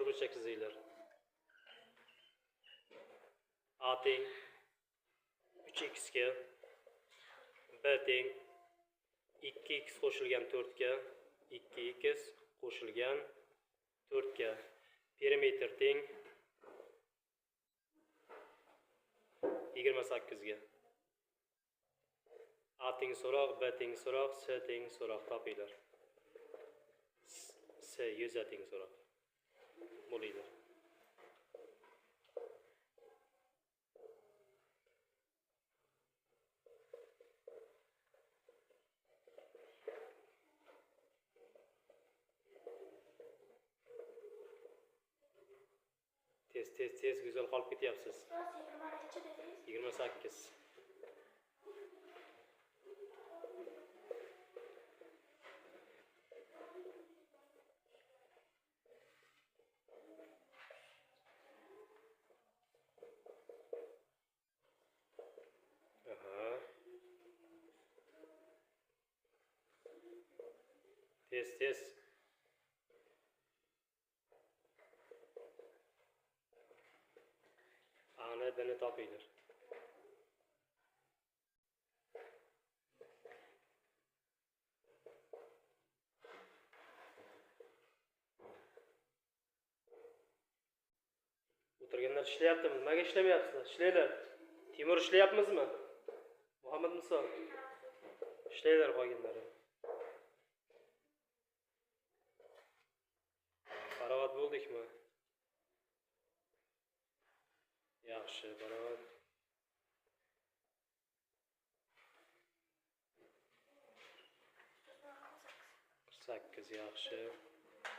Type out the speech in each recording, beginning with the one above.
To'rtburchak chizinglar. A teng 3x ga, B teng 2x qo'shilgan 4 ga, 2x qo'shilgan 4 ga. Perimetr teng 28 ga. A teng so'roq, B teng so'roq, C teng so'roq topinglar. C 100 teng so'roq. Bo'linglar. Tez, tez, tez go'zal qolib ketyapsiz. 28. Aha. Tez, tez. A'ni B'ni topinglar. O'tirganlar ishlayaptimi? Nimaga ishlamayapsizlar? Ishlanglar. Temur ishlayapmizmi? Muhammad Muso. Ishlanglar qolganlari. Farog'at bo'ldikmi? Yaxshi, farog'at. 48 yaxshi.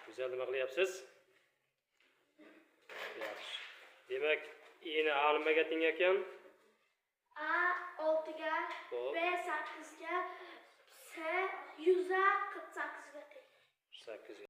Go'zal nima qilyapsiz? Yaxshi. Demak, eni A nimaga teng ekan? A 6 ga, B 8 ga, C 148 ga teng. 8